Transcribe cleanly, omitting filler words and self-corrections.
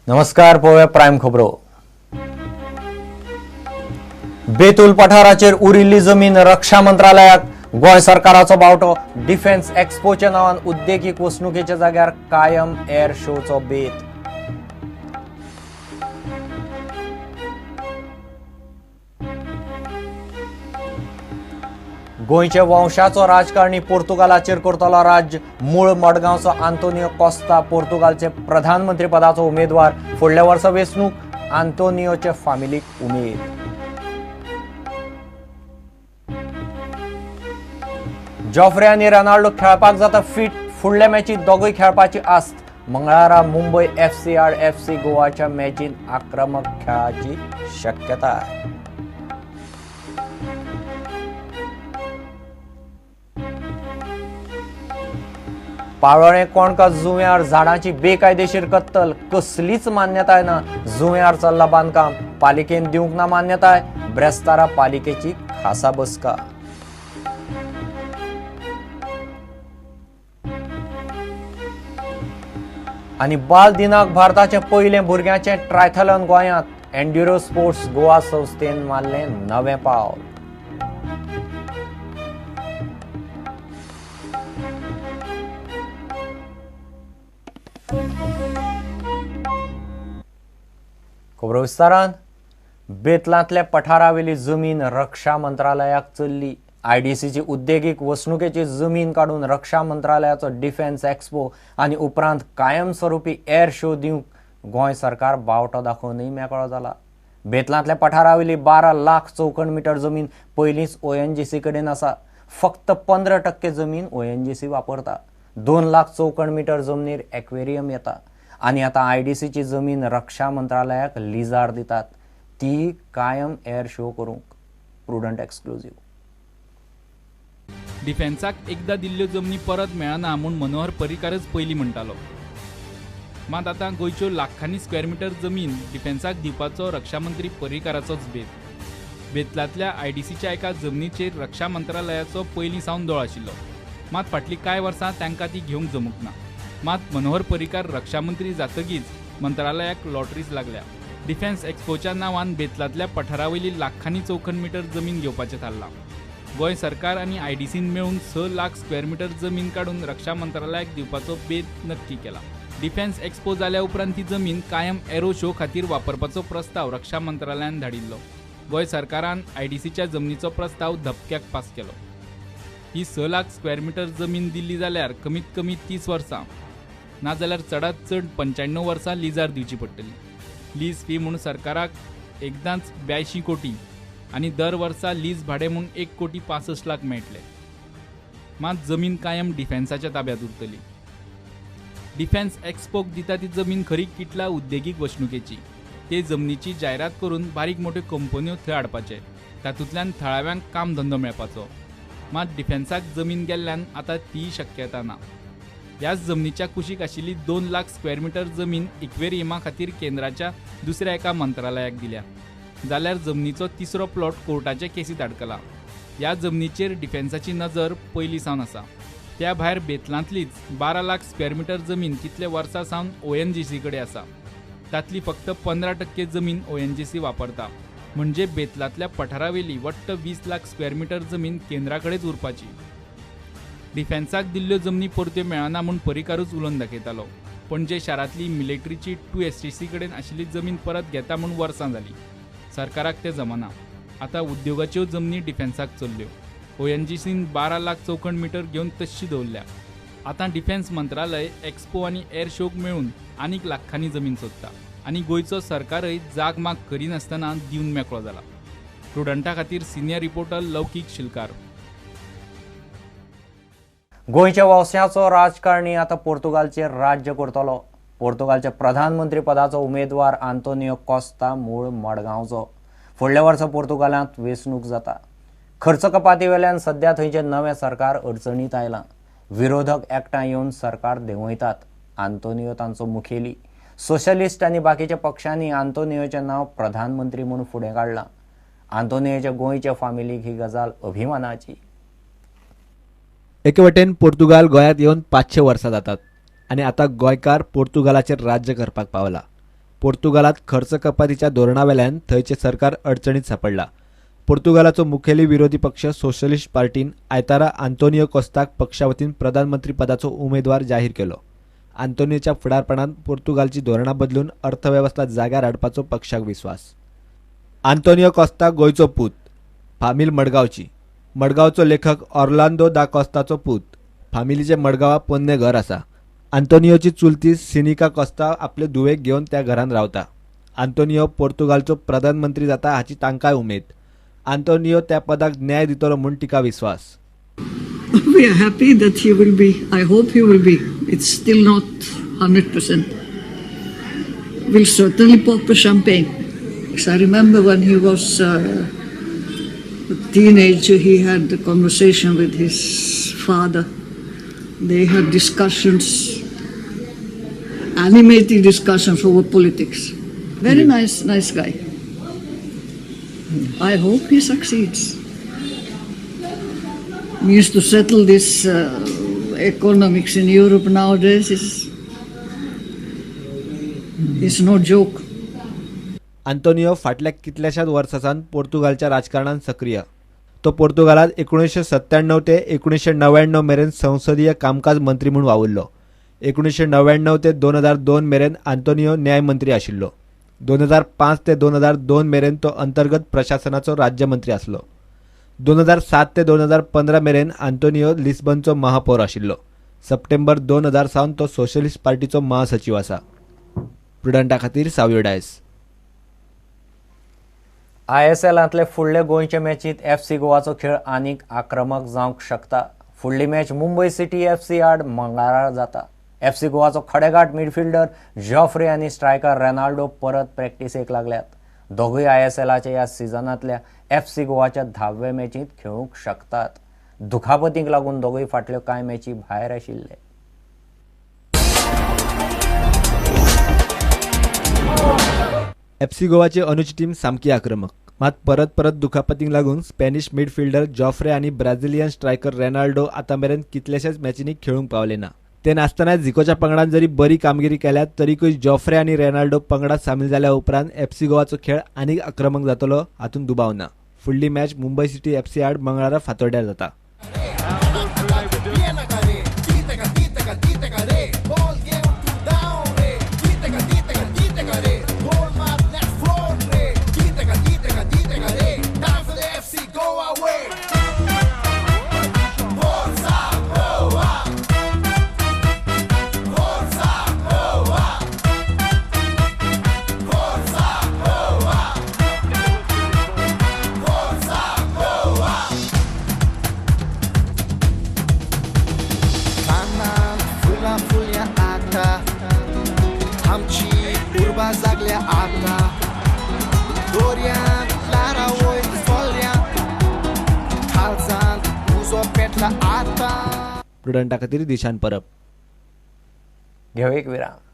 नमस्कार, पळोवया प्रायम खबरो. बेतूल पठाराचेर उरिल्ली जमीन रक्षा मंत्रालयाक. गोंय सरकाराचो बावटो. डिफेन्स एक्स्पोच्या नांवान उद्देगीक वसणुकेच्या जाग्यार कायम एअर शोचो बेत. गोंयच्या वंशाचो राजकारणी पोर्तुगालाचेर करतलो राज्य. मूळ मडगांवचो आंतोनियो कॉस्ता पोर्तुगालचे प्रधानमंत्री पदाचो उमेदवार. फुडल्या वर्सा वेंचणूक. आंतोनियोचे फामिलीक उमेद. जॉफ्रे आनी रोनाल्डो खेळपाक जाता फिट. फुडल्या मॅचीत दोगूय खेळपाची आस्त. मंगळारा मुंबय एफसी आड एफसी गोवाच्या मॅचीत आक्रमक खेळाची शक्यताय. पाळोळें कोणका जुंव्यार झाडांची बेकायदेशीर कत्तल. कसलीच मान्यताय ना. जुंव्यार चल्ला बांदकाम. पालिकेन दिवंक ना मान्यताय. ब्रेस्तारा पालिकेची खासा बसका. आनी बाल दिनाक भारताचें पयलें भुरग्यांचें ट्रायथलॉन गोंयांत. एन्ड्युरो स्पोर्ट्स गोवा संस्थेन मारलें नवें पावल. खबरो विस्तारान. बेतलांतल्या पठारावेली जमीन रक्षा मंत्रालयाक चल्ली. आयडीसीची उद्देगीक वसणुकेची जमीन काडून रक्षा मंत्रालयाचो डिफेन्स एक्स्पो आनी उपरांत कायमस्वरूपी एअर शो दिवंक गोंय सरकार बावटो दाखोवनय मेकळो जाला. बेतलांतल्या पठारावेली 12 लाख चौखण मिटर जमीन पयलींच ओएनजीसी कडेन आसा. फक्त 15% जमीन ओएनजीसी वापरता. 2 लाख चौखण मिटर जमनीर एक्वेरियम येता आनी आतां आयडीसीची जमीन रक्षा मंत्रालयाक लिजार दितात, ती कायम एअर शो करूंक. Prudent exclusive. डिफेन्साक एकदां दिल्ल्यो जमनी परत मेळना म्हूण मनोहर पर्रीकारच पयलीं म्हणटालो. मात आतां गोंयच्यो लाखांनी स्क्वेअर मिटर जमीन डिफेन्साक दिवपाचो रक्षामंत्री पर्रीकाराचोच बेत. बेतलांतल्या आयडीसीच्या एका जमनीचेर रक्षा मंत्रालयाचो पयलीं सावन दोळ आशिल्लो. मात फाटलीं कांय वर्सां तांकां ती घेवंक जमूंक ना. मात मनोहर पर्रीकार रक्षामंत्री जातकीच मंत्रालयाक लॉटरीच लागल्या. डिफेन्स एक्स्पोच्या नांवान बेतलांतल्या पठारावयली लाखांनी चौखण मिटर जमीन घेवपाचें थारलां. गोंय सरकार आनी आयडीसीन मेळून 6 लाख स्क्वेअर मिटर जमीन काडून रक्षा मंत्रालयाक दिवपाचो बेत नक्की केला. डिफेन्स एक्स्पो जाल्या उपरांत ती जमीन कायम एरो शो खातीर वापरपाचो प्रस्ताव रक्षा मंत्रालयान धाडिल्लो. गोंय सरकारान आयडीसीच्या जमनीचो प्रस्ताव धपक्याक पास केलो. ही 6 लाख स्क्वेअर मिटर जमीन दिल्ली जाल्यार कमीत कमी 30 वर्सां, नाजाल्यार चडात चड 95 वर्सां लिजार दिवची पडटली. लीज फी म्हूण सरकाराक एकदांच 82 कोटी आनी दर वर्सा लीज भाडें म्हूण 1 कोटी 65 लाख मेळटले. मात जमीन कायम डिफेन्साच्या ताब्यांत उरतली. डिफेन्स एक्स्पोक दिता ती जमीन खरी किटला उद्देगीक वसणुकेची. ते जमनीची जायरात करून बारीक मोट्यो कंपन्यो थंय हाडपाचे, तातूंतल्यान थळाव्यांक काम धंदो मेळपाचो. मात डिफेन्साक जमीन गेल्ल्यान आतां तीय शक्यता ना. ह्याच जमनीच्या कुशीक आशिल्ली 2 लाख स्क्वेअर मिटर जमीन इक्वेरियमा खातीर केंद्राच्या दुसऱ्या एका मंत्रालयाक दिल्या. जाल्यार जमनीचो तिसरो प्लॉट कोर्टाचे केसीत आडकला. ह्या जमनीचेर डिफेन्साची नजर पयलीं सावन आसा. त्या भायर बेतलांतलीच 12 लाख स्क्वेअर मिटर जमीन कितले वर्सां सावन ओएनजीसी कडेन आसा. तांतली फक्त 15% जमीन ओएनजीसी वापरता. म्हणजे बेतलांतल्या पठारावेली वट्ट 20 लाख स्क्वेअर मिटर जमीन केंद्रा कडेच उरपाची. डिफेन्साक दिल्ल्यो जमनी परत्यो मेळना म्हूण पर्रीकारूच उलोवन दाखयतालो. पणजे शारांतली मिलिटरीची 2 एसटीसी कडेन आशिल्ली जमीन परत घेता म्हूण वर्सां जालीं. सरकाराक तें जमना. आतां उद्योगाच्यो जमनी डिफेन्साक चल्ल्यो. ओएनजीसीन 12 लाख चौखण मिटर घेवन तश्शी दवरल्या. आतां डिफेन्स मंत्रालय एक्स्पो आनी एअर शोक मेळून आनीक लाखांनी जमीन सोदता आनी गोंयचो सरकारय जाग माग करिनासतना दिवन मेकळो जाला. प्रुडंटा खातीर सिनियर रिपोर्टर लौकीक शिलकार. गोंयच्या वंशाचो राजकारणी आतां पोर्तुगालचेर राज्य करतलो. पोर्तुगालच्या प्रधानमंत्री पदाचो उमेदवार आंतोनियो कॉस्ता मूळ मडगांवचो. फुडल्या वर्सा पोर्तुगालांत वेंचणूक जाता. खर्च कपाती वेल्यान सद्या थंयचें नवें सरकार अडचणीत आयलां. विरोधक एकठांय येवन सरकार देंवयतात. आंतोनियो तांचो मुखेली. सोशलिस्ट आनी बाकीच्या पक्षांनी आंतोनियोचें नांव प्रधानमंत्री म्हूण फुडें काडलां. आंतोनियोच्या गोंयच्या फामिलीक ही गजाल अभिमानाची. एके वटेन पोर्तुगाल गोंयांत येवन 500 वर्सां जातात आनी आतां गोंयकार पोर्तुगालाचेर राज्य करपाक पावला. पोर्तुगालात खर्च कपातीच्या धोरणावेल्यान थंयचें सरकार अडचणीत सांपडलां. पोर्तुगालाचो मुखेली विरोधी पक्ष सोशलिस्ट पार्टीन आयतारा आंतोनियो कोस्ताक पक्षा वतीन प्रधानमंत्रीपदाचो उमेदवार जाहीर केलो. आंतोनियोच्या फुडारपणान पोर्तुगालची धोरणां बदलून अर्थवेवस्था जाग्यार हाडपाचो पक्षाक विस्वास. आंतोनियो कोस्ता गोंयचो पूत, फामील मडगांवची. मडगांवचो लेखक ऑर्लांदो दा कोस्ताचो पूत. फामिलीचें मडगांवां पोन्नें घर आसा. आंतोनियोची चुलती सिनिका कोस्ता आपले धुवेक घेवन त्या घरांत रावता. आंतोनियो पोर्तुगालचो प्रधानमंत्री जाता हाची तांकांय उमेद. आंतोनियो त्या पदाक न्याय दितलो म्हूण तिका विस्वास. We are happy that he will be. I hope he will be. It's still not 100%. We'll certainly pop a champagne. Because I remember when he was a teenager, he had a conversation with his father. They had discussions, animated discussions over politics. Very nice, nice guy. I hope he succeeds. Means to settle this economics in Europe nowadays is no joke. Antonio फाटल्या कितल्याशाच वर्सां पोर्तुगालच्या राजकारणांत सक्रीय. तो पोर्तुगालात 1997 ते 1999 मेरेन संसदीय कामकाज मंत्री म्हूण वावुरलो. 1999 ते 2002 मेरेन आंतोनियो न्यायमंत्री आशिल्लो. 2005 ते 2002 मेरेन तो अंतर्गत प्रशासनाचो राज्यमंत्री आसलो. 2007 ते 2015 मेरेन आंतोनियो लिस्बनचो महापौर आशिल्लो. सप्टेंबर 2000 सावन तो सोशलिस्ट पार्टीचो महासचीव आसा. प्रुडंटा खातीर सावियो डायस. आयएसएलांतले फुडले गोंयचे मॅचींत एफसी गोवाचो खेळ आनीक आक्रमक जावंक शकता. फुडली मॅच मुंबय सिटी एफसी आड मंगळारा जाता. एफसी गोवाचो खडेगांठ मिडफिल्डर जॉफ्रे आनी स्ट्रायकर रेनाल्डो परत प्रॅक्टिसेक लागल्यात. दोगूय आयएसएलाच्या ह्या सिजनांतल्या एफसी गोवाच्या 10व्या मॅचींत खेळूंक शकतात. दुखापतींक लागून दोगूय फाटल्यो कांय मॅची भायर आशिल्ले. एफसी गोवाची अनुची टीम सामकी आक्रमक, मात परत परत दुखापतींक लागून स्पॅनिश मिडफिल्डर जॉफ्रे आनी ब्राझिलियन स्ट्रायकर रेनाल्डो आतां मेरेन कितलेशेच मॅचींनी खेळूंक पावले ना. ते नासतना झिकोच्या पंगडान जरी बरी कामगिरी केल्या तरीकूय जॉफ्रे आनी रेनाल्डो पंगडात सामील जाल्या उपरांत एफसी गोवाचो खेळ आनीक आक्रमक जातलो हातूंत दुबाव ना. फुडली मॅच मुंबय सिटी एफसी आड मंगळारा फातोड्ड्यार जाता. प्रुडंटा खातीर दिशान परब. घेवं एक विराम.